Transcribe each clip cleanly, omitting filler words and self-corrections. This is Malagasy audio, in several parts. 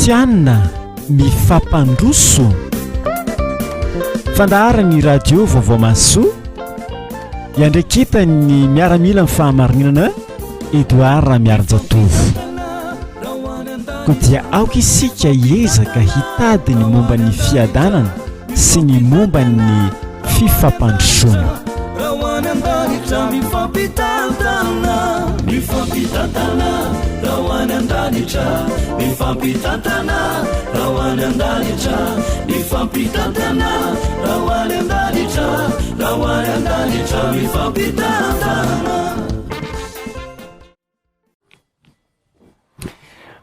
Kristianina mifampandroso. Fandaharan'ny radio Vaovao Mahasoa iandraiketan'ny miaramila ny fahamarinana Edouard Ramiarijatovo. Koa dia aoka isika hiezaka hitady ny momba ny fiadanana sy ny momba ny fifampandrosoana. Raha ho any an-danitra mifampitantana, mifampitantana, raha ho any an-danitra, mifampitantana, raha ho any an-danitra, mifampitantana, raha ho any an-danitra, raha ho any an-danitra, mifampitantana.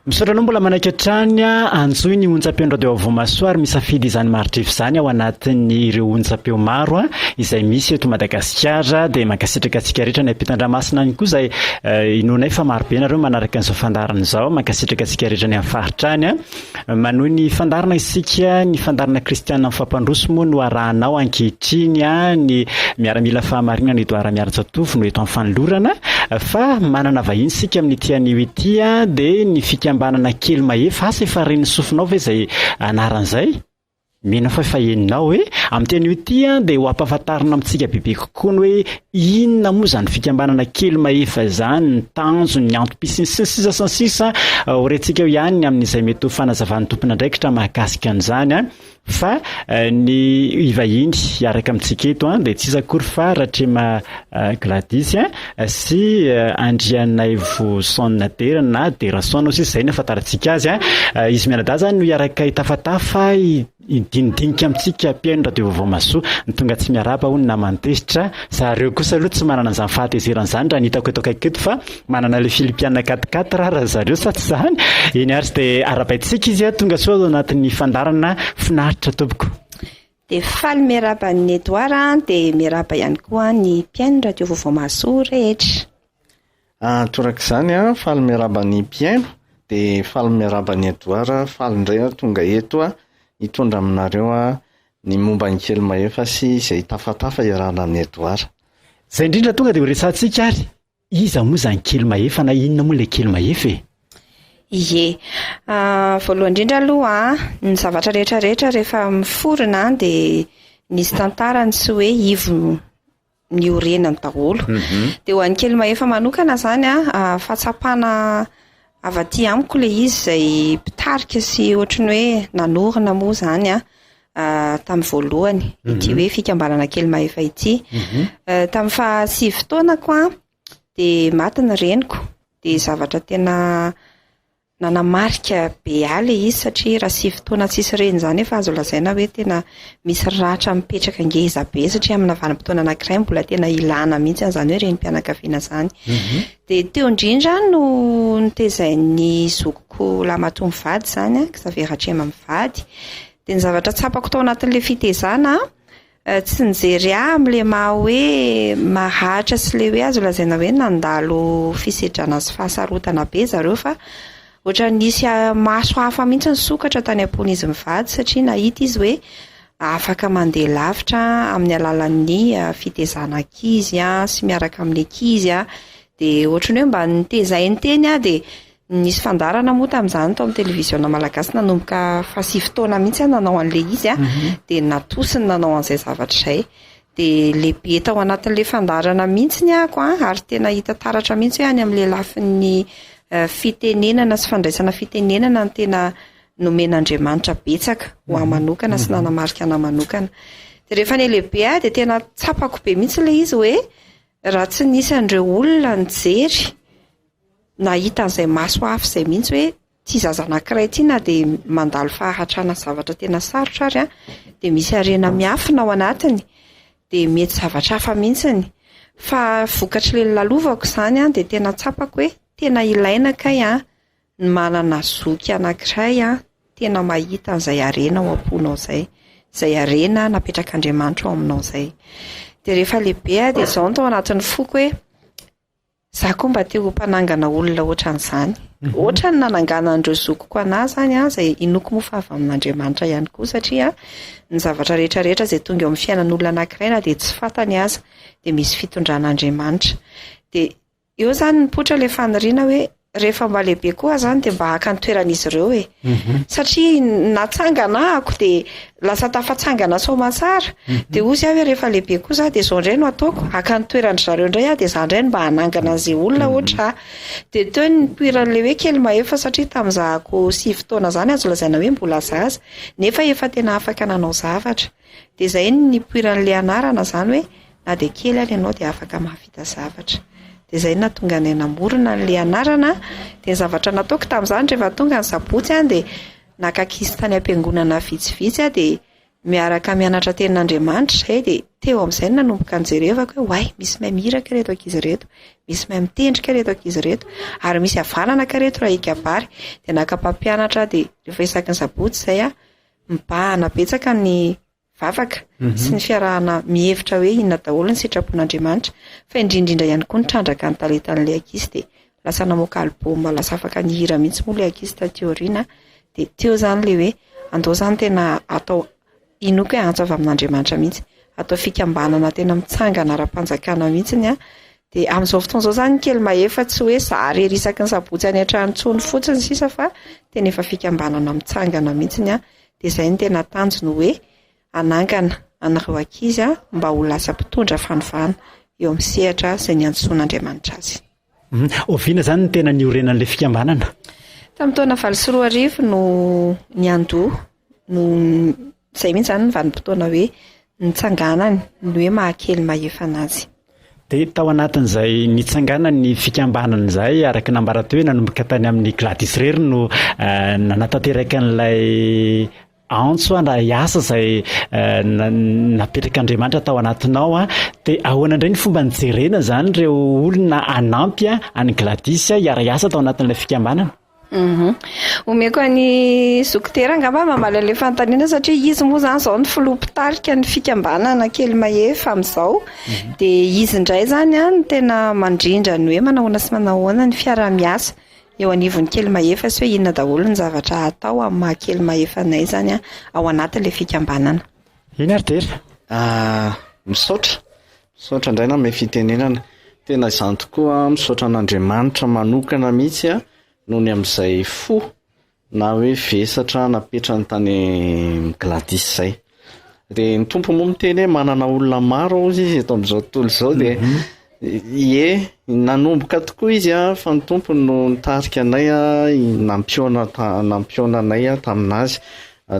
Misaotra anao mbola manaiky hatrany antsoy ny onjam-peon'ny Radio Avomasoa ary misafidy izany maridrefy izany ao anatin'ireo onjam-peo maro izay misy eto Madagasikara dia mankasitraka antsika rehetra any ampitan-dranomasina any koa izay eh, inoanay fa marobe nareo manaraka an'izao fandaharana izao mankasitraka antsika rehetra any amin'ny faritra any Manohy ny fandaharana isika, ny fandaharana kristiana mifampandroso moa no arahanao ankehitriny, ny miaramila fahamarinana Edouard Ramiarijatovo no eto amin'ny fanolorana, fa manana vahiny isika amin'ity anio ity dia ny fikambanana kely mahefa, asa efa ren'ny sofinao ve izay anarana izay? Mino aho fa efa henonao e! Amin'ity anio ity dia ho ampahafantarina amintsika bebe kokoa ny hoe inona moa izany fikambanana kely mahefa izany, ny tanjony, ny antom-pisiany sy ny sisa sy ny sisa. Ho rentsika eo ihany ny amin'izay mety ho fanazavan'ny tompon'andraikitra mahakasika an'izany fa ny hivahiny hiaraka amintsika eto dia tsy iza akory fa Ratrema Gladys sy Andrianaivoson Dera na Derason hoy sisa izay no ahafantarantsika azy. Izy mianadahy izany no hiaraka hitafatafa hidinidinika amintsika mpihaino radio vaovao mahasoa. Ny tonga tsy miarahaba hono naman'ny tezitra. Zareo kosa aloha tsy manana an'izany fahatezerana izany raha ny hitako eto akaiky eto fa manana ilay Filipiana quatre quatre ary zareo sa tsy izany? Eny ary dia arahabaintsika izy tonga soa ao anatin'ny fandaharana finaritra tompoko. Dia faly miarahaba an'i Edouard an, dia miarahaba ihany koa ny mpihaino Radio Vaovao Mahasoa rehetra. Ah, torak'izany an, faly miarahaba ny mpihaino, dia faly miarahaba an'i Edouard, faly indray aho tonga eto hitondra aminareo ny momba an'i Kely Mahefa sy izay tafatafa iarahana amin'i Edouard. Izay indrindra tonga dia ho resahantsika ary. Iza moa izany kely mahefa na inona moa ilay kely mahefa e? Ie. Voalohany indrindra aloha, ny zavatra rehetra rehetra rehefa miforona dia nisy tantarany sy hoe ivo niorenany daholo. Dia ho an'ny kely mahefa manokana izany an, fahatsapana avy aty amiko ilay izy izay mpitarika sy ohatry ny hoe nanorina moa izany an, tamin'ny voalohany ity hoe fikambanana kely mahefa ity. Tamin'ny fahasivy taonako an, dia maty ny reniko, dia zavatra tena nanamarika be ahy ilay izy satria raha sivy taona tsisy reny izany efa azo lazaina hoe tena misy ratra mipetraka ngeza be satria amina vanim-potoana anankiray mbola tena ilana mihitsy an'izany hoe renim-pianakaviana izany. Dia teo indrindra no nitezain'ny zokiko lahimatoa mivady izany an, Xavier Ratrema mivady. Dia ny zavatra tsapako tao anatin'ilay fitezana, tsy nijery ahy amin'ilay maha hoe maratra sy ilay hoe azo lazaina hoe nandalo fisedrana sy fahasarotana be zareo fa ohatran'ny nisy maso hafa mihitsy nisokatra tany am-pon'izy mivady satria nahita izy hoe afaka mandeha lavitra amin'ny alalan'ny fitezana ankizy sy miaraka amin'ny ankizy. Dia ohatran'ny hoe mba nitezainy teny aho dia Nisy fandaharana moa tamin'izany tao amin'ny televiziona malagasy nanomboka fahasivy taona mihitsy aho nanao an'ilay izy a, dia natosiny nanao an'izay zavatra izay. Dia lehibe tao anatin'ilay fandaharana mihitsy ny ahako a, ary tena hita taratra mihitsy hoe any amin'ilay lafiny fitenenana sy fandraisana fitenenana no tena nomen'Andriamanitra betsaka ho ahy manokana sy nanamarika anah manokana. Dia rehefa nihalehibe aho dia tena tsapako be mihitsy ilay izy hoe raha tsy nisy an'ireo olona nijery nahita an'izay maso hafa izay mihitsy hoe ity zaza anankiray ity na dia mandalo fahatrana zavatra tena sarotra ary an, dia misy harena miafina ao anatiny, dia mety zavatra hafa mihitsiny. Fa vokatr'ilay nolalovako izany an, dia tena tsapako hoe tena ilaina kay an ny manana zoky anankiray an, tena mahita an'izay harena ao am-ponao izay, izay harena napetrak'Andriamanitra ao aminao izay. Dia rehefa lehibe aho dia izao no tao anatin'ny foko hoe Za koa mba te ho mpanangana olona ohatran'izany. Ohatran'ny nananganan'ireo zokiko anah izany an, izay inoako moa fa avy amin'Andriamanitra ihany koa satria ny zavatra rehetra rehetra izay tonga eo amin'ny fiainan'olona anankiray na dia tsy fantany aza dia misy fitondran'Andriamanitra. Dia eo izany nipoitra ilay faniriana hoe. rehefa mba lehibe koa aho zany dia mba haka ny toeran'izy ireo e. Satria natsangana ahako dia lasa tafatsangana soamatsara. Dia hozy aho hoe rehefa lehibe koa za dia izao indray no ataoko, haka ny toeran-dry zareo indray aho dia za indray no mba hanangana an'izay olona ohatra ahy. Dia teo ny nipoiran'ilay hoe kely mahefa satria tamin'izahako sivy taona izany azo lazaina hoe mbola zaza nefa efa tena afaka nanao zavatra. Dia izay no nipoiran'ilay anarana izany hoe na dia kely ary ianao dia afaka mahavita zavatra. Dia izay no nahatonga anay namorona an'ilay anarana. Dia ny zavatra nataoko tamin'izany rehefa tonga ny sabotsy aho dia naka ankizy tany am-piangonana vitsivitsy aho dia miaraka mianatra tenin'Andriamanitra izahay dia teo amin'izay no nanomboka nijerevako hoe oay misy mahay mihira kay ireto ankizy ireto, misy mahay mitendry kay ireto ankizy ireto ary misy havanana kay ireto raha hikabary. Dia naka mpampianatra aho dia rehefa isaky ny sabotsy izay aho mibahana betsaka ny vavaka sy ny fiarahana mihevitra hoe inona daholo ny sitrapon'Andriamanitra fa indrindra indrindra ihany koa nitrandraka ny talentan'ilay ankizy dia lasa namoaka album lasa afaka nihira mihitsy moa ilay ankizy taty aoriana dia teo izany ilay hoe andao izany tena atao inoako hoe antso avy amin'Andriamanitra mihitsy atao fikambanana tena mitsangana ara-panjakana mihitsy ny dia amin'izao fotoana izao izany kely mahefa tsy hoe za irery isaky ny sabotsy any an-trano intsony fotsiny sisa fa tena efa fikambanana mitsangana mihitsy ny Dia izay no tena tanjony hoe hanangana an'ireo ankizy mba ho lasa mpitondra fanovana eo amin'ny sehatra izay niantsoan'Andriamanitra azy. Oviana izany no tena niorenan'ilay fikambanana? Tamin'ny taona 2008 no niandoha, no izay mihitsy izany ny vanim-potoana hoe nitsanganany, ny hoe maha kely mahefa anazy. Dia tao anatin'izay nitsanganan'ny fikambanana izay, araka ny nambara teo hoe nanomboka tany amin'i Gladys irery no nanatanteraka an'ilay antso na asa izay napetrak'Andriamanitra tao anatinao. Dia ahoana indray ny fomba nijerena izany ireo olona hanampy an'i Gladys hiara-hiasa tao anatin'ilay fikambanana? Omeko an'i Zoky Dera angamba mamaly an'ilay fanontaniana satria izy moa izany izao no filoha mpitarika ny fikambanana Kely Mahefa amin'izao. Dia izy indray izany no tena mandrindra ny hoe manahoana sy manahoana ny fiaraha-miasa eo anivon'ny Kely Mahefa sy hoe inona daholo ny zavatra atao amin'ny maha Kely Mahefa anay izany ao anatin'ilay fikambanana. Eny ary Dera. Misaotra. Misaotra indray nanome fitenenana. Tena izany tokoa, misaotra an'Andriamanitra manokana mihitsy noho ny amin'izay fo na hoe vesatra napetrany tany amin'i Gladys izay. Dia ny Tompo moa miteny hoe manana olona maro hozy izy eto amin'izao tontolo izao dia mhm. ie nanomboka tokoa izy a fa ny Tompo no nitarika anay a nampiona nampiona anay a taminazy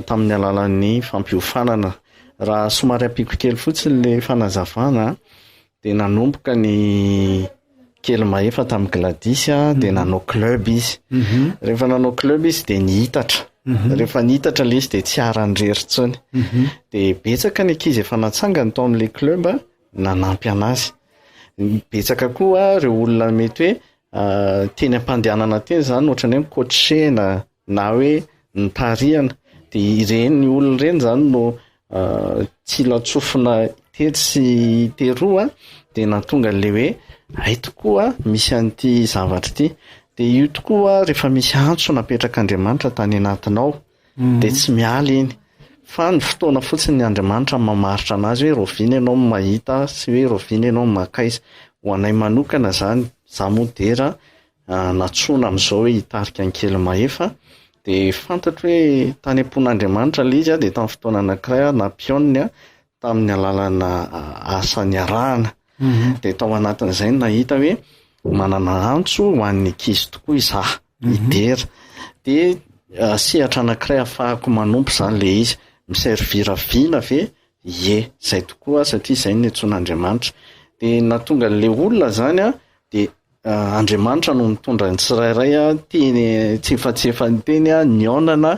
tamin'ny alalan'ny fampiofanana. Raha somary ampiako kely fotsiny le fanazavana dia nanomboka ny kely mahefa tamin'i Gladys dia mhm. nanao club izy. Mhm. Rehefa nanao club izy dia nihitatra. Mhm. Rehefa nihitatra le izy dia tsy aran-drery intsony. Dia betsaka ny ankizy efa natsangany tao amin'ilay club nanampy anazy. Betsaka koa ireo olona mety hoe ah, teny am-pandehanana teny izany ohatran'ny hoe mi-coacher-na na hoe nitarihana dia ireny olona ireny izany no tsilan-tsofina tetsy sy teroa dia nahatonga an'ilay hoe hay tokoa misy an'ity zavatra ity dia io tokoa rehefa misy antso napetrak'Andriamanitra tany anatinao dia tsy miala iny fa ny fotoana fotsiny ny Andriamanitra mamaritra anazy hoe rahoviana ianao no mahita sy hoe rahoviana ianao no mankaiza ho anay manokana izany za moa dera nantsoina amin'izao hoe hitarika an'i Kely Mahefa dia fantatro hoe tany am-pon'Andriamanitra ilay izy dia tamin'ny fotoana anankiray aho nampionony tamin'ny alalana asa niarahana mhm. dia tao anatin'izay no nahita hoe manana antso ho an'ny ankizy tokoa izaho mhm. hidera dia ah, sehatra anankiray ahafahako manompo izany ilay izy miservira vina ve ie izay tokoa satria izay no niantsoan'Andriamanitra dia nahatonga an'ilay olona izany a dia Andriamanitra no nitondra ny tsirairay teny tsefatsefany teny nihaonana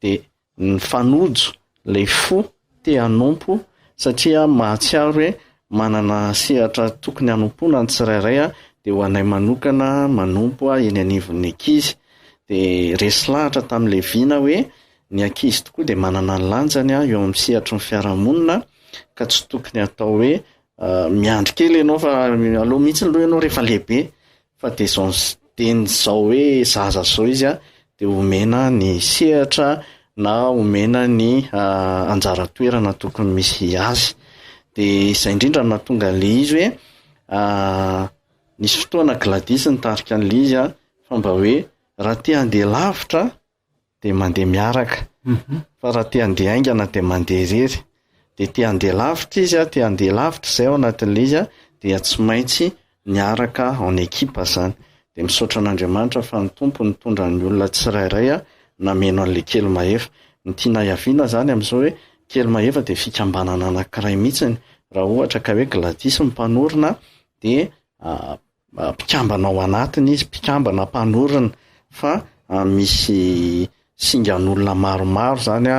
dia nifanojo ilay fo te hanompo satria mahatsiaro hoe manana sehatra tokony hanompoana ny tsirairay dia ho anay manokana manompo eny anivon'ny ankizy dia resy lahatra tamin'ilay vina hoe ny ankizy tokoa dia manana ny lanjany eo amin'ny sehatry ny fiarahamonina ka tsy tokony atao hoe Miandry kely ianao fa aleo mihitsy aloha ianao rehefa lehibe fa dia izao dieny izao hoe zaza izao izy a dia omena ny sehatra na omena ny anjara toerana tokony misy azy. Dia izay indrindra no nahatonga an'ilay izy hoe nisy fotoana Gladys nitarika an'ilay izy a. fa mba hoe raha te handeha lavitra dia mandeha miaraka, fa raha te handeha haingana dia mandeha irery. Dia te handeha lavitra izy a, te handeha lavitra izay ao anatin'ilay izy a, dia tsy maintsy niaraka en équipe zany. Dia misaotra an'Andriamanitra fa ny Tompo nitondra ny olona tsirairay a, nameno an'ilay kely mahefa. Ny tiana hiaviana zany amin'izao hoe kely mahefa dia fikambanana anankiray mihitsiny. Raha ohatra ka hoe Gladys no mpanorina dia mpikambana ao anatiny izy, mpikambana mpanorina fa misy singan'olona maromaro zany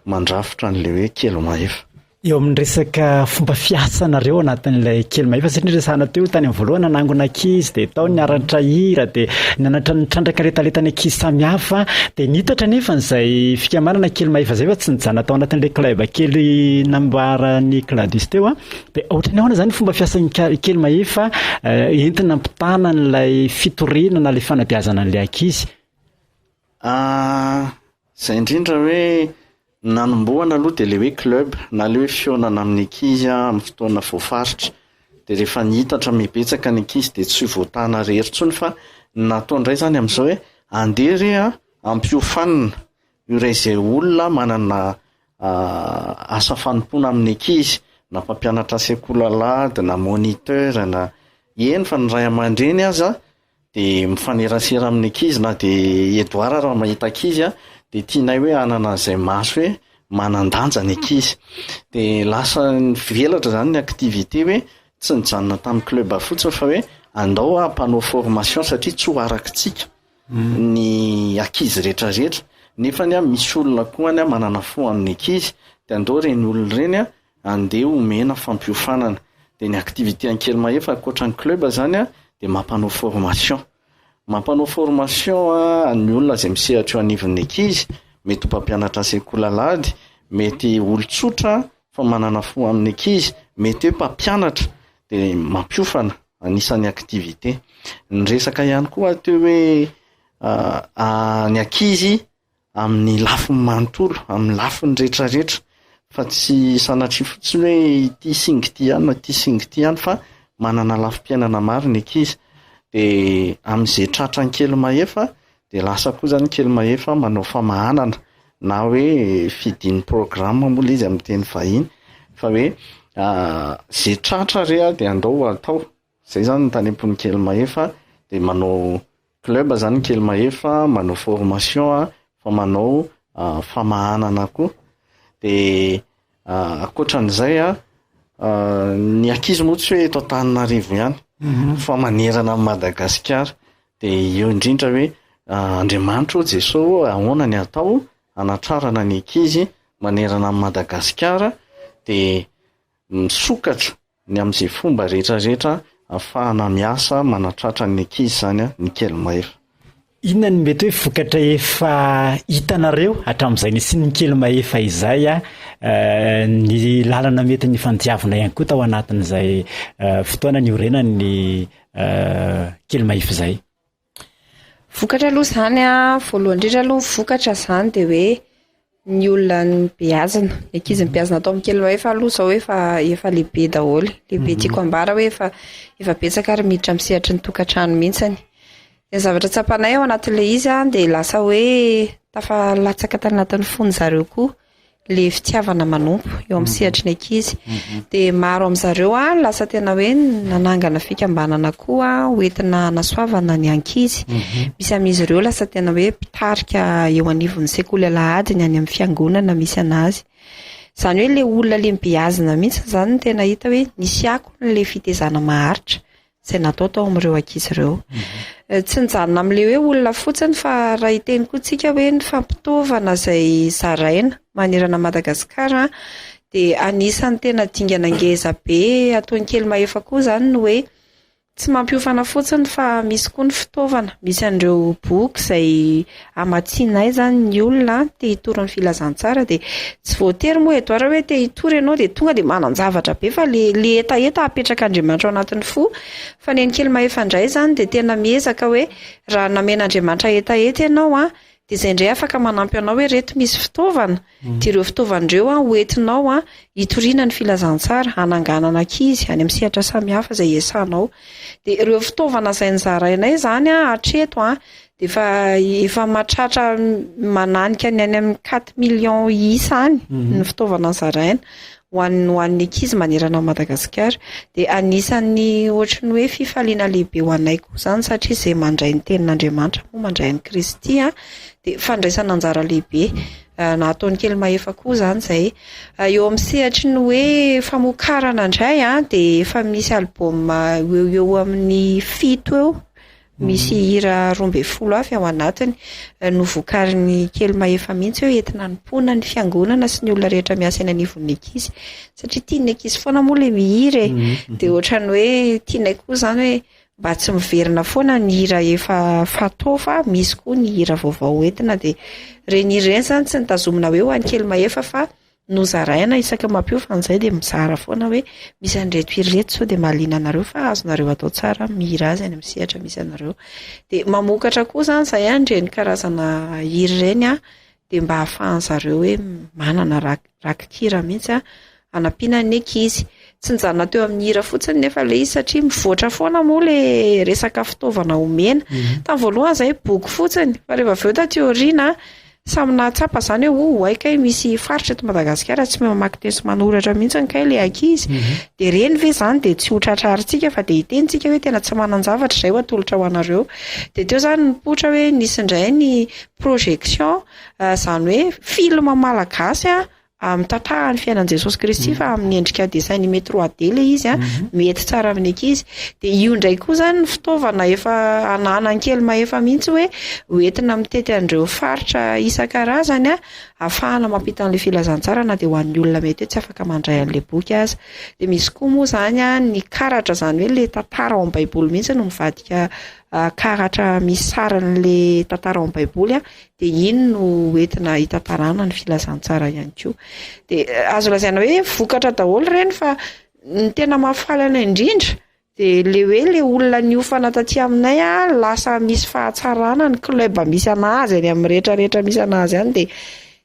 mandrafitra an'ilay hoe kely mahefa. Eo amin'ny resaka fomba fiasanareo anatin'ilay kely mahefa satria resahana teo tany amin'ny voalohany nanangona ankizy dia tao niaratra hira dia nianatra nitrandraka le talentan'ny ankizy samihafa dia nitatra nefa izay fikambanana kely mahefa izay fa tsy nijanona tao anatin'ilay club kely nambaran'i Gladys teo a. Dia ohatran'ny ahoana izany ny fomba fiasan'ny kely mahefa entina ampitana an'ilay fitoriana na ilay fanabeazana an'ilay ankizy? Ah, izay indrindra hoe nanombohana aloha dia ilay hoe club na ilay hoe fihaonana amin'ny ankizy amin'ny fotoana voafaritra. Dia rehefa nihitatra mibetsaka ny ankizy dia tsy voatana irery intsony fa ny natao indray izany amin'izao hoe andeha re ampiofanina ireo izay olona manana asa fanompoana amin'ny ankizy, na mpampianatra sekoly alahady, na moniteur, na eny fa ny ray aman-dreny aza dia mifanerasera amin'ny ankizy, na dia Edouard raha mahita ankizy dia tianay hoe hanana an'izay maso hoe manan-danja ny ankizy. Dia lasa nivelatra izany ny activité hoe tsy nijanona tamin'ny club fotsiny fa hoe andao hampanao formation satria tsy ho arakitsika. ny ankizy rehetra rehetra nefa ny misy olona koa any manana fo amin'ny ankizy de andao ireny olona ireny a andeha omena fampiofanana de ny activité ankely mahefa ankoatra ny club zany a de mampanao formation mampanao formation a ny olona izay misehatra eo anivon'ny ankizy mety ho mpampianatra sekoly alahady mety olon-tsotra fa manana fo amin'ny ankizy mety hoe mpampianatra de mampiofana anisan'ny activité. Niresaka ihany koa aho teo hoe ny ankizy amin'ny lafiny manontolo, amin'ny lafiny rehetrarehetra fa tsy sanatria fotsiny hoe ity singa ity ihany na ity singa ity ihany fa manana lafim-piainana maro ny ankizy. De amin'izay tratran'ny kely mahefa de lasa koa zany kely mahefa manao famahanana na hoe fidin'ny programme moa le izy amin'ny teny vahiny fa hoe ze tratra re a de andao atao, zay zany ny tany am-pon'ny kely mahefa de manao club zany kely mahefa, manao formation a, fa manao famahanana koa de ankoatran'izay a ny ankizy moa tsy hoe eto Antananarivo ihany fa manerana an'i Madagasikara Dia eo indrindra hoe Andriamanitra ô Jesoa ô ahoana ny atao hanatrarana ny ankizy manerana an'i Madagasikara dia misokatra ny amin'izay fomba rehetra rehetra ahafahana miasa manatratra ny ankizy izany ny kely mahefa. Inona no mety hoe vokatra efa hitanareo hatramin'izay nisian'ny kely mahefa izay ny lalana mety nifandiavina ihany koa tao anatin'izay fotoana niorenan'ny kely mahefa izay. Vokatra aloha izany an, voalohany indrindra aloha ny vokatra izany dia hoe ny olona nobeazina, ny ankizy nobeazina tao amin'ny kely mahefa aloha izao efa efa lehibe daholo, lehibe tiako ambara hoe efa efa betsaka ary miditra amin'ny sehatry ny tokantrano mihitsiny. Ny zavatra tsapanay ao anatin'ilay izy an dia lasa hoe tafalatsaka tanatin'ny fon'zareo koa le fitiavana manompo eo amin'ny sehatry ny ankizy. Dia maro amin'zareo an lasa tena hoe nanangana fikambanana koa hoentina hanasoavana ny ankizy. Misy amin'izy ireo lasa tena hoe mpitarika eo anivon'ny sekoly alahady ny any amin'ny fiangonana misy anazy. Izany hoe le olona le nobeazina mihitsy izany no tena hita hoe nisy akony le fitezana maharitra izay natao tao amin'ireo ankizy ireo. Tsy nijanona amin'ilay hoe olona fotsiny fa raha hiteny koa tsika hoe ny fampitaovana izay zaraina manerana an'i Madagasikara dia anisan'ny tena dingana ngeza be ataon'i Kely Mahefa koa izany ny hoe tsy mampiofana fotsiny fa misy koa ny fitaovana, misy an'ireo boky izay hamatsianay izany ny olona te hitory ny filazantsara dia tsy voatery moa Edouard hoe te hitory ianao dia tonga dia manan-javatra be fa le le hetaheta apetrak'Andriamanitra ao anatin'ny fo fa ny an'i Kely Mahefa indray izany dia tena miezaka hoe raha namen'Andriamanitra hetaheta ianao an dia izay indray afaka manampy anao hoe ireto misy fitaovana dia ireo fitaovana ireo an hoentinao an hitoriana ny filazantsara hananganana ankizy any amin'ny sehatra samihafa izay iasanao dia ireo fitaovana izay nozarainay izany an hatreto an. Dia efa efa mahatratra mananika ny any amin'ny quatre millions isa any ny fitaovana zaraina ho an'ny ho an'ny ankizy manerana an'i Madagasikara. Dia anisan'ny ohatry ny hoe fifaliana lehibe ho anay koa izany satria izay mandray ny tenin'Andriamanitra moa mandray an'i Kristy a, dia fandraisana anjara lehibe na ataon'ny kely mahefa koa izany izay. Eo amin'ny sehatry ny hoe famokarana indray a, dia efa misy album eo ho eo amin'ny fito eo Misy hira 12 avy ao anatiny, novokarin'i Kely Mahefa mihitsy hoe entina hanompoana ny fiangonana sy ny olona rehetra miasa eny anivon'ny ankizy. Satria tian'ny ankizy foana moa ilay mihira e. Dia ohatran'ny hoe tianay koa izany hoe mba tsy miverina foana ny hira efa fatao fa misy koa ny hira vaovao entina. Dia ireny hira ireny izany tsy notazomina hoe ho an'i Kely Mahefa fa nozaraina isaky ny mampiofana izay dia mizara foana hoe misy an'ireto hira ireto sao dia mahaliana anareo fa azonareo atao tsara mihira azy any amin'ny sehatra misy anareo. Dia mamokatra koa izany izahay an'ireny karazana hira ireny an, dia mba ahafahan-dry zareo hoe manana rakikira mihitsy an, hanampiana ny ankizy. Tsy nijanona teo amin'ny hira fotsiny nefa ilay izy satria mivoatra foana moa ilay resaka fitaovana omena. Tamin'ny voalohany izahay boky fotsiny fa rehefa avy eo taty aoriana Samy nahatsapa izany hoe oh hay kay misy faritra eto Madagasikara tsy mahay mamaky teny sy manoratra mihitsy kay ilay ankizy. Dia ireny ve izany dia tsy ho tratrarintsika fa dia hiteny tsika hoe tena tsy manan-javatra izay ho atolotra ho anareo. Dia teo izany nipoitra hoe nisy indray ny projection, izany hoe film malagasy mitantara ny fiainan'i Jesosy Kristy fa amin'ny endrika dessin animé 3D ilay izy a, mety tsara amin'ny ankizy. Dia io indray koa izany ny fitaovana efa ananan'i Kely Mahefa mihitsy hoe hoentina mitety an'ireo faritra isan-karazany a, ahafahana mampita an'ilay filazantsara na dia ho an'ny olona mety hoe tsy afaka mandray an'ilay boky aza. Dia misy koa moa izany a ny karatra izany hoe ilay tantara ao amin'ny baiboly mihitsy no mivadika karatra misy sarin'ilay tantara ao amin'ny baiboly a, dia iny no hoentina hitantarana ny filazantsara ihany koa. Dia azo lazaina hoe vokatra daholo ireny fa ny tena mahafaly anay indrindra dia ilay hoe ilay olona niofana taty aminay lasa misy fahatsarana ny club misy an'azy any amin'ny rehetra rehetra misy an'azy any dia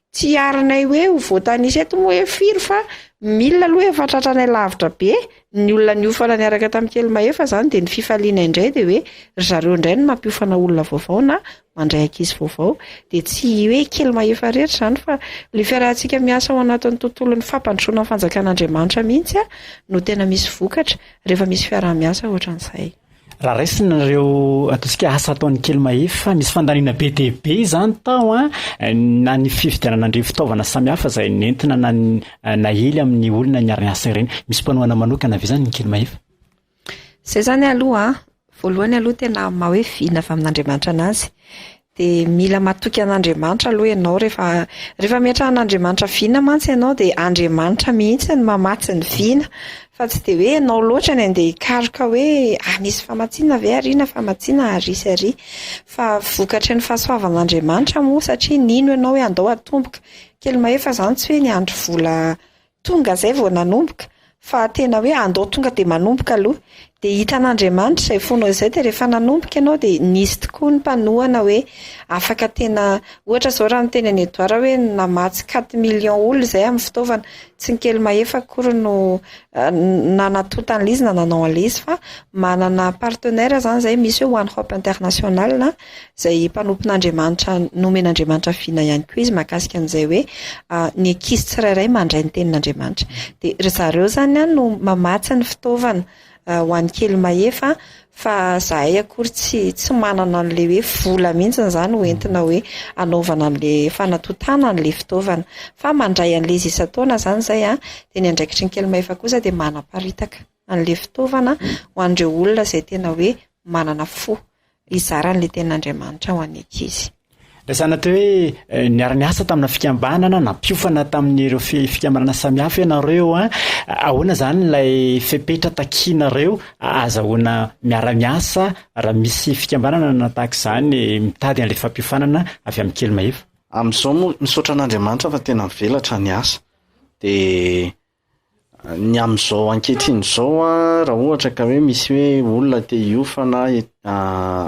tsy harinay hoe ho voatanisa eto moa hoe firy fa mille aloha efa tratranay lavitra be ny olona niofana niaraka tamin'i Kely Mahefa izany dia ny fifaliana indray dia hoe ry zareo indray no mampiofana olona vaovao na mandray ankizy vaovao dia tsy hoe Kely Mahefa irery izany fa ilay fiarahantsika miasa ao anatin'ny tontolon'ny fampandrosoana ny fanjakan'Andriamanitra mihitsy no tena misy vokatra rehefa misy fiaraha-miasa ohatran'izay. Raha raisina ireo ataontsika asa ataon'ny Kely Mahefa, nisy fandaniana be dia be izany tao an, na ny fividianana an'ireny fitaovana samihafa izay nentina na naely amin'ny olona niara-niasa ireny. Misy mpanohana manokana ve izany ny Kely Mahefa? Izay izany aloha an, voalohany aloha tena maha hoe vina avy amin'Andriamanitra an'azy. Dia mila matoky an'Andriamanitra aloha ianao rehefa rehefa ametrahan'Andriamanitra vina mantsy ianao dia Andriamanitra mihitsy no mamatsy ny vina fa tsy dia hoe ianao loatra ny andeha hikaroka hoe ah misy famatsiana ve ary na famatsiana ary sy ary fa vokatry ny fahasoavan'Andriamanitra moa satria nino ianao hoe andao hatomboka kely mahefa izany tsy hoe niandry vola Tonga zay vao nanomboka fa tena hoe andao tonga dia manomboka aloha. Dia hitan'Andriamanitra izay fonao izay dia rehefa nanomboka ianao dia nisy tokoa ny mpanohana hoe afaka tena ohatra izao raha niteny an'i Edouard hoe namatsy quatre millions olona izay amin'ny fitaovana, tsy ny kely mahefa akory no nanatonta an'ilay izy na nanao an'ilay izy fa manana partenaire izany izay misy hoe One Hope International izay mpanompon'Andriamanitra nomen'Andriamanitra vina ihany koa izy mahakasika an'izay hoe ny ankizy tsirairay mandray ny tenin'Andriamanitra. Dia ry zareo izany no mamatsy ny fitaovana ho an'ny kely mahefa fa zahay akory tsy tsy manana an'ilay hoe vola mihitsy izany ho entina hoe hanaovana an'ilay fanatontana an'ilay fitaovana fa mandray an'ilay izy isan-taona izany izay dia ny andraikitry ny kely mahefa kosa dia manaparitaka an'ilay fitaovana ho an'ireo olona izay tena hoe manana fo hizara an'ilay tenin'Andriamanitra ho an'ny ankizy. Resahina teo hoe eh, niara-niasa tamina fikambanana, nampiofana tamin'ireo fikambanana samihafa ianareo an. Ahoana izany ilay fepetra takianareo ahazahoana miara-miasa raha misy fikambanana na tahaka izany mitady an'ilay fampiofanana avy amin'ny kely mahefa? Amin'izao moa misaotra an'Andriamanitra fa tena mivelatra ny asa. Dia Ny amin'izao ankehitriny izao an, raha ohatra ka hoe misy hoe olona te hiofana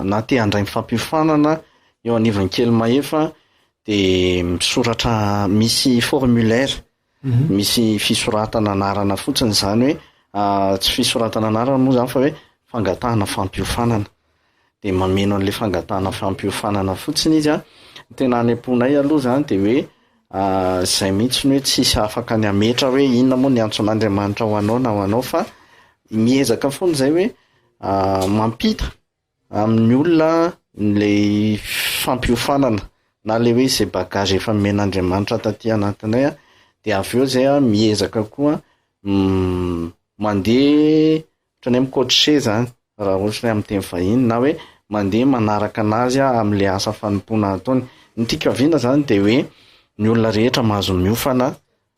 na te handray ny fampiofanana eo anivon'ny Kely Mahefa dia misoratra misy formulaire, misy fisoratana anarana fotsiny izany hoe tsy fisoratana anarana moa izany fa hoe fangatahana fampiofanana. dia mameno an'ilay fangatahana fampiofanana fotsiny izy an. Ny tena any am-ponay aloha izany dia hoe izay mihitsy ny hoe tsisy afaka ny hametra hoe inona moa ny antson'Andriamanitra ho anao na ho anao fa miezaka foana izay hoe mampita amin'ny olona ilay fampiofanana na ilay hoe izay bagage efa nomen'Andriamanitra taty anatinay an, dia avy eo izay an miezaka koa mandeha ohatran'ny hoe mi-coacher zany raha ohatra hoe amin'ny teny vahiny na hoe mandeha manaraka anazy amin'ilay asa fanompoana ataony. Ny tiako haviana zany dia hoe ny olona rehetra mahazo miofana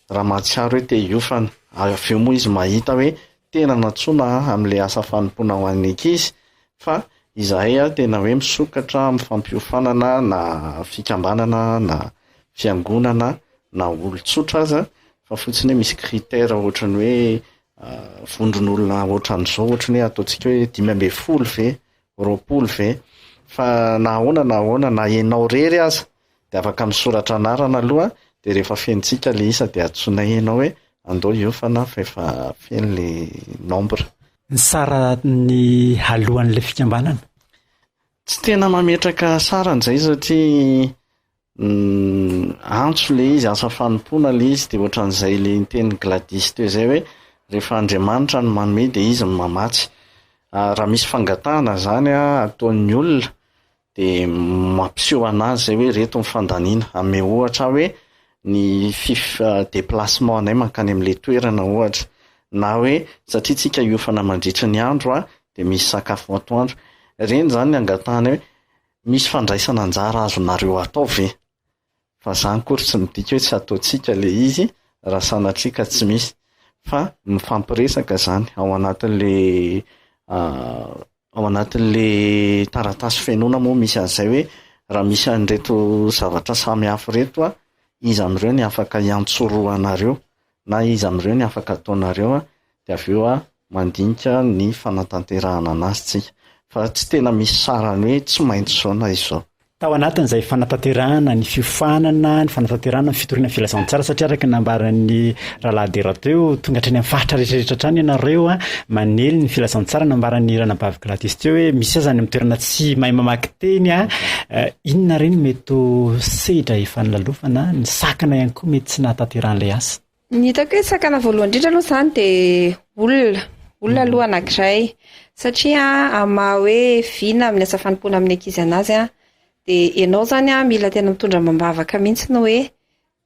raha mahatsiaro hoe te hiofana, ary avy eo moa izy mahita hoe tena nantsoina aho amin'ilay asa fanompoana ho an'ny ankizy fa izahay tena hoe misokatra amin'ny fampiofanana na fikambanana na fiangonana na olon-tsotra aza fa fotsiny hoe misy critère ohatran'ny hoe vondron'olona ohatran'izao ohatran'ny hoe ataontsika hoe 15 ve, 20 ve, fa na ahoana na ahoana na ianao irery aza dia afaka misoratra anarana aloha dia rehefa fenontsika ilay isa dia antsoinay ianao hoe andao hiofana fa efa feno ilay nombre. Ny saran'ny alohan'ilay fikambanana? Tsy tena mametraka sarany izay satria Antso le izy, asa fanompoana le izy, de ohatran'izay le nitenin'i Gladys teo izay hoe rehefa Andriamanitra no manome de izy no mamatsy. Raha misy fangatahana zany ataon'ny olona de mampiseho anazy zay hoe reto ny fandaniana. Hanome ohatra aho hoe ny fif- déplacement anay mankany amin'le toerana ohatra, na hoe satria tsika hiofana mandritry ny andro de misy sakafo atoandro. Ireny zany ny angatahanay hoe Misy fandraisana anjara azonareo atao ve? Fa zany akory tsy midika hoe tsy ataontsika le izy raha sanatria ka tsy misy. Fa mifampiresaka zany ao anatin'le ao anatin'le taratasy fenoina moa misy an'izay hoe raha misy an'ireto zavatra samy hafa ireto an, iza amin'ireo ny afaka hiantsorohanareo na iza amin'ireo ny afaka ataonareo an, dia avy eo mandinika ny fanatanterahana anazy tsika. Fa tsy tena misy sarany hoe tsy maintsy izao na izao. Tao anatin'izay fanatanterahana ny fiofanana, ny fanatanterahana ny fitoriana ny filazantsara, satria araka ny nambaran'ny Rahalahy Dera teo, tonga hatrany amin'ny faritra rehetrarehetra hatrany ianareo manely ny filazantsara, nambaran'ny Ranabavy Gladys teo hoe misy aza any amin'ny toerana tsy mahay mamaky teny, inona re no mety ho sedra efa nolalofana, ny sakana ihany koa mety tsy nahatanterahan'ilay asa? Ny hitako hoe sakana voalohany indrindra aloha izany dia olona, olona aloha anankiray satria amin'ny maha hoe vina amin'ny asa fanompoana amin'ny ankizy an'azy an, dia ianao izany an mila tena mitondra amam-bavaka mihitsy ny hoe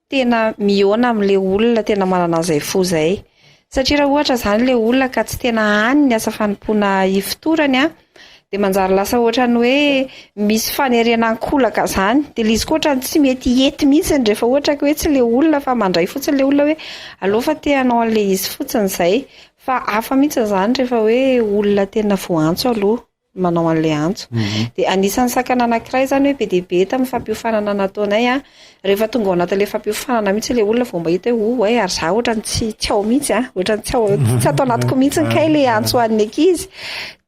tena mihaona amin'ilay olona tena manana an'izay fo izay. Satria raha ohatra izany ilay olona ka tsy tena any ny asa fanompoana ifotorany an, Dia manjary lasa ohatran'ny hoe misy fanerena ankolaka izany. Dia ilay izy koa ohatran'ny tsy mety hety mihitsy rehefa ohatra ka hoe tsy ilay olona fa mandray fotsiny ilay olona hoe aleo fa te hanao an'ilay izy fotsiny izay. Fa hafa mihitsy izany rehefa hoe olona tena voaantso aloha manao an'ilay antso. Dia anisan'ny sakana anankiray izany hoe be dia be tamin'ny fampiofanana nataonay an, Rehefa tonga ao anatin'ilay fampiofanana mihitsy ilay olona vao mahita hoe oh ay ary za ohatran'ny tsy tsy ao mihitsy an, ohatran'ny tsy ao tsy ato anatiko mihitsy kay ilay antso ho an'ny ankizy.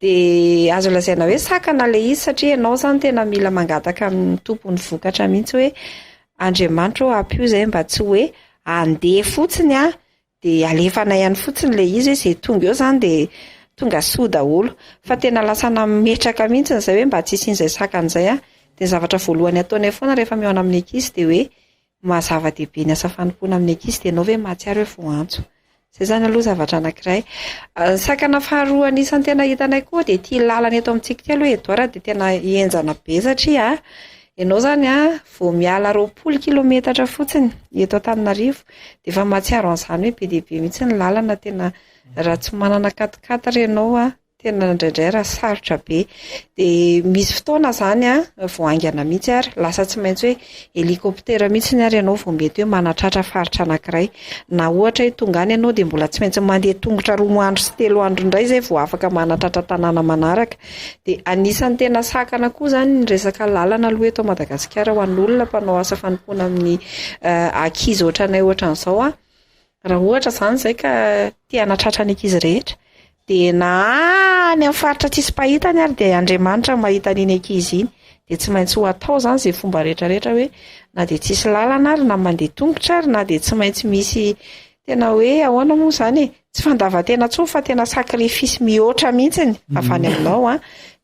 Dia azo lazaina hoe sakana ilay izy satria ianao izany tena mila mangataka amin'ny tompon'ny vokatra mihitsy hoe Andriamanitra ô ampio izahay mba tsy hoe handeha fotsiny aho Dia alefanay any fotsiny ilay izy hoe izay tonga eo izany dia tonga soa daholo. Fa tena lasa nametraka mihitsy izay hoe mba tsy hisian'izay sakana izay an. Dia ny zavatra voalohany ataonay foana rehefa mihaona amin'ny ankizy dia hoe maha zava-dehibe ny asa fanompoana amin'ny ankizy dia ianao ve mahatsiaro hoe voaantso. Izay izany aloha zavatra anankiray. Ny sakana faharoa anisan'ny tena hitanay koa dia ity lalana eto amintsika ity aloha Edouard dia tena henjana be satria ianao izany an vao miala 20 kilometatra fotsiny eto Antananarivo dia efa mahatsiaro an'izany hoe be dia be mihitsy ny lalana tena raha tsy manana quatre-quatre ianao an, tena indraindray raha sarotra be. Dia misy fotoana izany an, vao haingana mihitsy ary lasa tsy maintsy hoe hélicoptère mihitsy ary ianao vao mety hoe manatratra faritra anankiray. Na ohatra hoe tonga any ianao dia mbola tsy maintsy mandeha tongotra roa andro sy telo andro indray izay vao afaka manatratra tanàna manaraka. Dia anisan'ny tena sakana koa izany ny resaka lalana aloha eto Madagasikara ho an'olona mpanao asa fanompoana amin'ny ankizy ohatranay ohatran'izao an. Raha ohatra izany izay ka te hanatratra ny ankizy rehetra dia na any amin'ny faritra tsisy mpahita any ary dia Andriamanitra no mahita an'iny ankizy iny. Dia tsy maintsy ho atao izany izay fomba rehetra rehetra hoe na dia tsisy lalana ary na mandeha tongotra ary na dia tsy maintsy misy Tena hoe ahoana moa izany e? Tsy fandavan-tena intsony fa tena sacrifice mihoatra mihitsy avy any aminao an.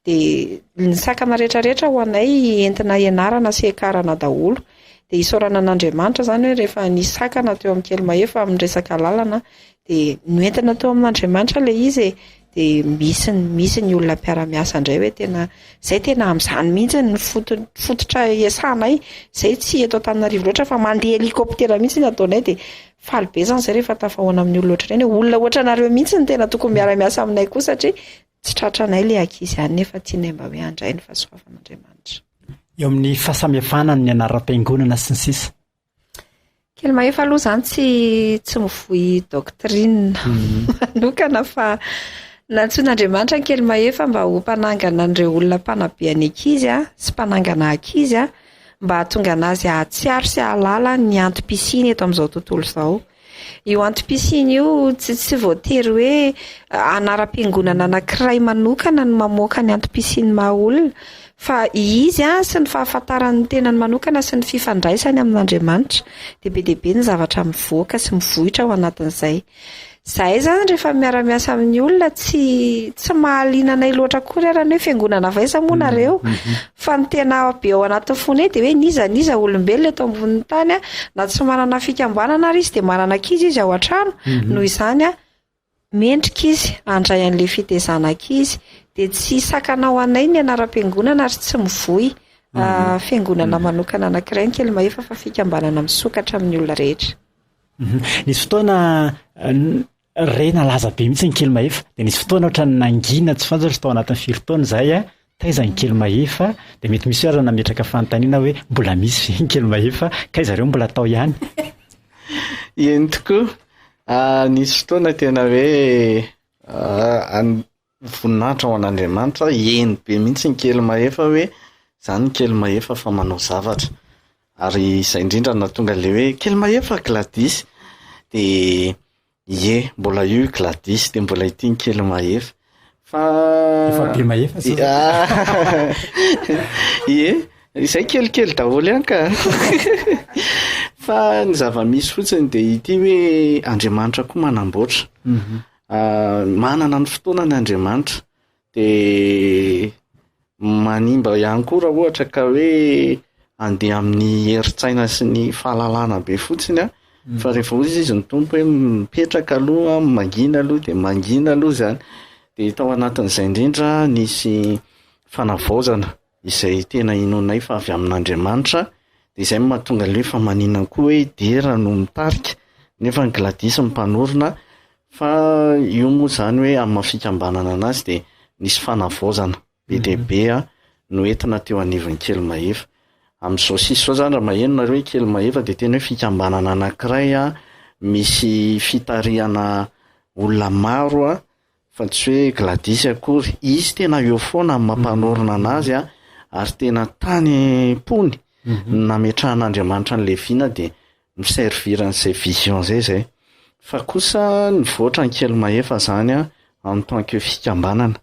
Dia ny sakana rehetra rehetra ho anay entina hianarana sy hiakarana daholo. Dia isaorana an'Andriamanitra izany hoe rehefa nisy sakana teo amin'ny Kelimahefa amin'ny resaka lalana dia noentina teo amin'Andriamanitra ilay izy e. Dia misy misy ny olona mpiara-miasa indray hoe tena izay tena amin'izany mihitsy ny foto- fototra iasanay. Izay tsy eto Antananarivo loatra fa mandeha hélicoptère mihitsy ny ataonay dia faly be izany izay rehefa tafahaona amin'ny olona ohatr'ireny hoe olona ohatranareo mihitsy no tena tokony miara-miasa aminay koa satria Tsy tratranay ilay ankizy any nefa tianay mba hoe handray ny fahasoavan'Andriamanitra. Eo amin'ny fahasamihafana amin'ny anaram-piangonana sy ny sisa. Kely mahefa aloha izany tsy tsy mivoy doctrine manokana fa nantsoin'Andriamanitra ny kely mahefa mba ho mpanangana an'ireo olona mpanabe ny ankizy sy mpanangana ankizy mba hahatonga an'azy hahatsiaro sy hahalala ny antom-pisiany eto amin'izao tontolo izao. Io antom-pisiana io tsy tsy voatery hoe anaram-piangonana anankiray manokana no mamoaka ny antom-pisian'ny maha olona fa izy sy ny fahafantarany ny tenany manokana sy ny fifandraisany amin'Andriamanitra dia be dia be ny zavatra mivoaka sy mivoitra ao anatin'izay. Izahay izany rehefa miara-miasa amin'ny olona tsy tsy mahaliana anay loatra akory ary ny hoe fiangonana avy aiza moa nareo fa ny tena be ao anatin'ny fonay dia hoe n'iza n'iza olombelona eto ambonin'ny tany na tsy manana fikambanana ary izy dia manana ankizy izy ao an-trano noho izany mendrika izy handray an'ilay fitezana ankizy dia tsy sakana ho anay ny anaram-piangonana ary tsy mivoy fiangonana manokana anankiray ny Kelimahefa fa fikambanana misokatra amin'ny olona rehetra. Nisy fotoana re nalaza be mihitsy ny Kelimahefa, dia nisy fotoana ohatran'ny nangina tsy fantatro tao anatin'ny firy taona izay a, taiza ny Kelimahefa, dia mety misy hoe ary nametraka fanontaniana hoe mbola misy ve ny Kelimahefa, kay zareo mbola tao ihany? Eny tokoa, nisy fotoana tena hoe Voninahitra ho an'Andriamanitra, eny be mihitsy ny kely mahefa hoe zany ny kely mahefa fa manao zavatra. Ary izay indrindra no nahatonga ilay hoe kely mahefa Gladys. Dia ie, mbola io i Gladys dia mbola ity ny kely mahefa. Fa Efa be mahefa zao. Ie, izay kelikely daholo ihany ka. Fa ny zava-misy fotsiny dia ity hoe Andriamanitra koa manamboatra. Manana ny fotoanany Andriamanitra, dia manimba ihany koa raha ohatra ka hoe handeha amin'ny herin-tsaina sy ny fahalalana be fotsiny an, fa rehefa hoy izy ny Tompo hoe mipetraka aloha, mangina aloha dia mangina aloha izany. Dia tao anatin'izay indrindra nisy fanavaozana izay tena inoanay fa avy amin'Andriamanitra, dia izay no mahatonga ilay hoe fa maninona koa hoe Dera no mitarika nefa ny Gladys no mpanorina, fa io moa izany hoe amin'ny maha fikambanana anazy dia nisy fanavaozana be dia be noentina teo anivon'ny Kelimahefa. Amin'izao sisa izao izany raha maheno nareo hoe Kelimahefa dia tena hoe fikambanana anankiray misy fitarihana olona maro Fa tsy hoe Gladys akory, izy tena eo foana amin'ny maha mpanorina anazy a, ary tena tany am-pony no nametrahan'Andriamanitra an'i Levina dia mi-servir an'izay vision izay izay. Fa kosa nivoatra ny Kelimahefa izany a, en tant que fikambanana.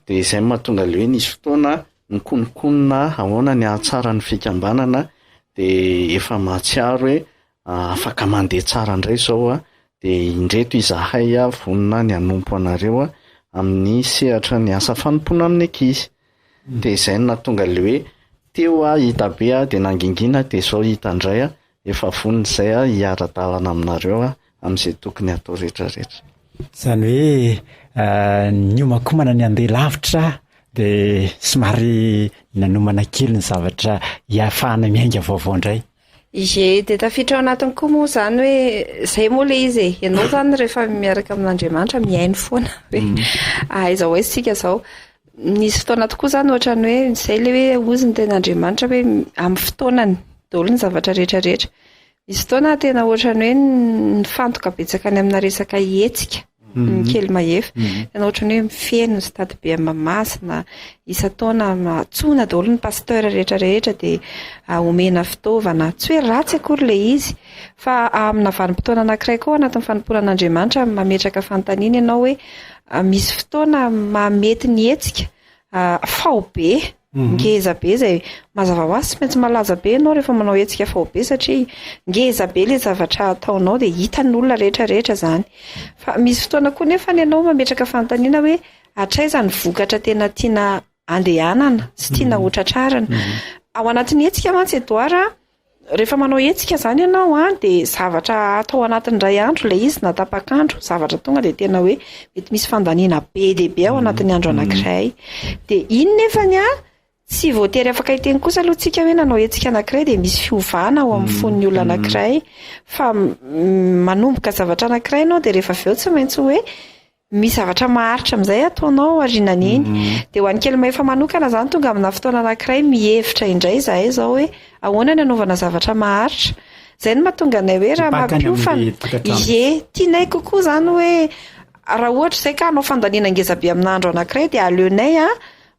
Dia izay no mahatonga ilay hoe nisy fotoana nikononkonona ahoana ny hahatsara ny fikambanana dia efa mahatsiaro hoe Afaka mandeha tsara indray izao dia indreto izahay vonona ny hanompo anareo amin'ny sehatra ny asa fanompoana amin'ny ankizy. Dia izay no nahatonga ilay hoe teo aho hita be aho dia nangingina dia izao hita indray aho efa vonona izay aho hiara-dalana aminareo amin'izay tokony hatao rehetra rehetra. Izany hoe niomankomana ny handeha lavitra dia somary nanomana kely ny zavatra hiafahana miainga vaovao indray. Ie, dia tafiditra ao anatiny koa moa izany hoe izay moa ilay izy e. Ianao izany rehefa miaraka amin'Andriamanitra mihaino foana hoe aiza ho aiza isika izao. Nisy fotoana tokoa izany ohatran'ny hoe izay ilay hoe hozy ny tenin'Andriamanitra hoe amin'ny fotoanany daholo ny zavatra rehetra rehetra. Nisy fotoana tena ohatran'ny hoe nifantoka betsaka any amina resaka hetsika. ny kely mahefa. Tena ohatran'ny hoe feno ny stade be Mahamasina, isan-taona antsoina daholo ny pasteur rehetra rehetra dia omena fitaovana. Tsy hoe ratsy akory ilay izy fa amina vanim-potoana anankiray koa ao anatin'ny fanompoana an'Andriamanitra mametraka fanontaniana ianao hoe misy fotoana mahamety ny hetsika faobe Ngeza be izay, mazava ho azy tsy maintsy malaza be ianao rehefa manao hetsika faobe satria ngeza be ilay zavatra ataonao dia hitan'ny olona rehetra rehetra izany. Fa misy fotoana koa nefa ianao mametraka fanontaniana hoe hatraiza ny vokatra tena tiana. andehanana sy tiana ho tratrarina. Ao anatin'ny hetsika mantsy Edouard a, rehefa manao hetsika izany ianao a, dia zavatra atao anatin'ny iray andro ilay izy na tapak'andro, zavatra tonga dia tena hoe mety misy fandaniana be dia be ao anatin'ny andro anankiray. Dia iny nefany a, tsy voatery afaka hiteny kosa aloha tsika hoe nanao hetsika anankiray dia misy fiovana ao amin'ny fon'ny olona anankiray, fa manomboka zavatra anankiray ianao dia rehefa avy eo tsy maintsy hoe misy zavatra maharitra amin'izay ataonao aorianany iny. Dia ho an'i Kelimahefa manokana izany tonga amina fotoana anankiray mihevitra indray izahay izao hoe ahoana ny hanaovana zavatra maharitra. Izay no mahatonga anay hoe raha Mipaka any mampiofana. amin'ilay tokantrano. Ie, tianay kokoa izany hoe raha ohatra izay ka hanao fandaniana ngeza be amina andro anankiray dia aleonay an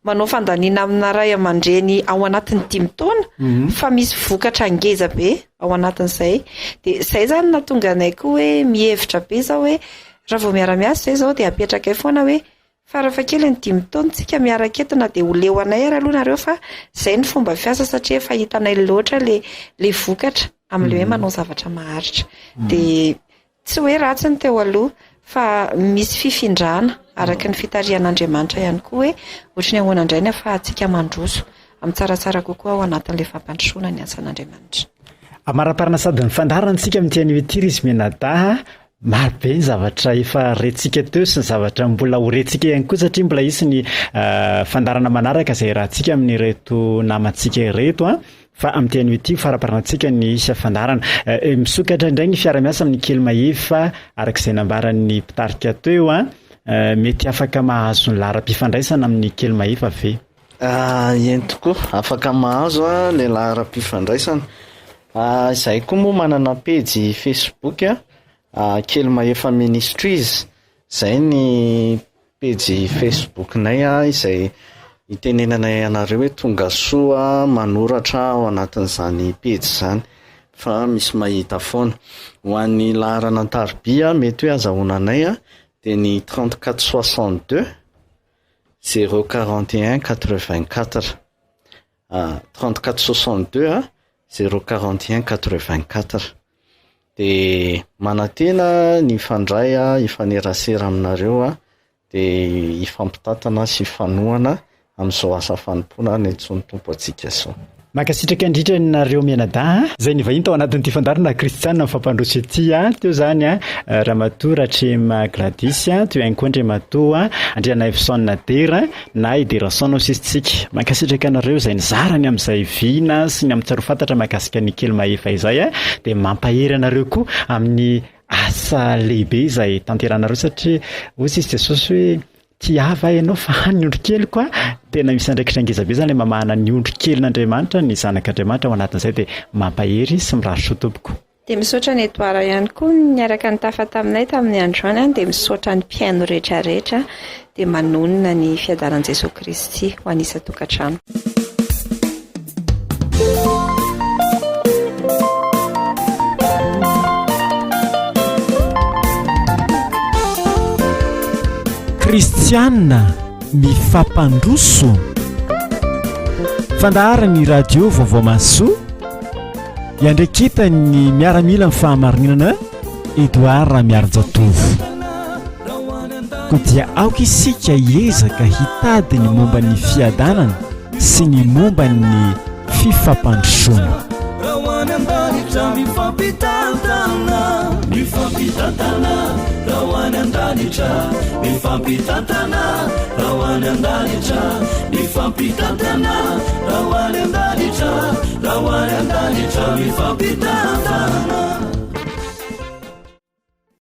manao fandaniana amina ray aman-dreny ao anatin'ny dimy taona fa misy vokatra ngeza be ao anatin'izay. Dia izay izany no nahatonga anay koa hoe mihevitra be izao hoe Raha vao miara-miasa izay izao dia apetrakay foana hoe farafahakeliny dimy taona tsika miaraka eto na dia ho leo anay ary aloha nareo fa izay ny fomba fiasa satria efa hitanay loatra le le vokatra amin'ilay hoe manao zavatra maharitra. Dia tsy hoe ratsy ny teo aloha fa misy fifindrana araka ny fitarihan'Andriamanitra ihany koa hoe ohatry ny ahoana indray ny ahafahantsika mandroso amin'ny tsaratsara kokoa ao anatin'ilay fampandrosoana ny asan'Andriamanitra. Amaraparana sady ny fandaharantsika amin'ity anio ity ry izy mianadahy Maro be ny zavatra efa rentsika teo sy ny zavatra mbola ho rentsika ihany koa satria mbola hisy ny fandaharana manaraka izay iarahantsika amin'ireto namantsika ireto an, fa amin'ity anio ity ho faramparantsika ny fandaharana. Misokatra indray ny fiara-miasa amin'ny kely mahefa araka izay nambaran'ny mpitarika teo an, mety afaka mahazo ny laharam-pifandraisana amin'ny kely mahefa ve? Eny tokoa, afaka mahazo ilay laharam-pifandraisana. Izahay koa moa manana pejy Facebook Kely Mahefa Ministries, izay ny pejy Facebook-nay izay itenenanay anareo hoe tonga soa manoratra ao anatin'izany pejy izany fa misy mahita foana. Ho an'ny laharana an-tarobia mety hoe azahoana anay dia ny 34 62 0 41 84. 34 62 0 41 84. Dia manantena ny hifandray, hifanerasera aminareo, dia hifampitantana sy hifanohana amin'izao asa fanompoana niantsoan'ny Tompo antsika izao. Mankasitraka indrindra nareo mianadahy izay nivahiny tao anatin'ity fandaharana Kristiana mifampandroso ity a. Teo izany a, Ramatoa Ratrema Gladys, teo ihany koa Andriamatoa Andrianaivoson Dera na i Derason hoy sisa tsika. Mankasitraka anareo izay nizara ny amin'izay vina sy ny amin'ny tsy fantatra mahakasika ny kely mahefa izay a, dia mampahery anareo koa amin'ny asa lehibe izay tanteranareo satria hoy sisa Jesosy hoe Tiava ahy ianao fa hany ny ondry keliko a! Tena misy andraikitra ngeza be zany le mamahana ny ondry kelin'Andriamanitra, ny zanak'Andriamanitra ao anatin'izay dia mampahery sy mirary soa tompoko. Dia misaotra an'i Edouard ihany koa niaraka nitafa taminay tamin'ny androany dia misaotra ny mpihaino rehetra rehetra dia manonona ny fiadanan'i Jesoa Kristy ho an'ny isan-tokantrano. Kristiana mifampandroso. Fandaharan'ny radio Vaovao Mahasoa iandraiketan'ny miaramila ny fahamarinana Edouard Ramiarijatovo. Koa dia aoka isika hiezaka hitady ny momba ny fiadanana sy ny momba ny fifampandrosoana. Raha ho any an-danitra mifampitantana, mifampitantana, raha ho any an-danitra, mifampitantana, raha ho any an-danitra, mifampitantana, raha ho any an-danitra, raha ho any an-danitra, mifampitantana.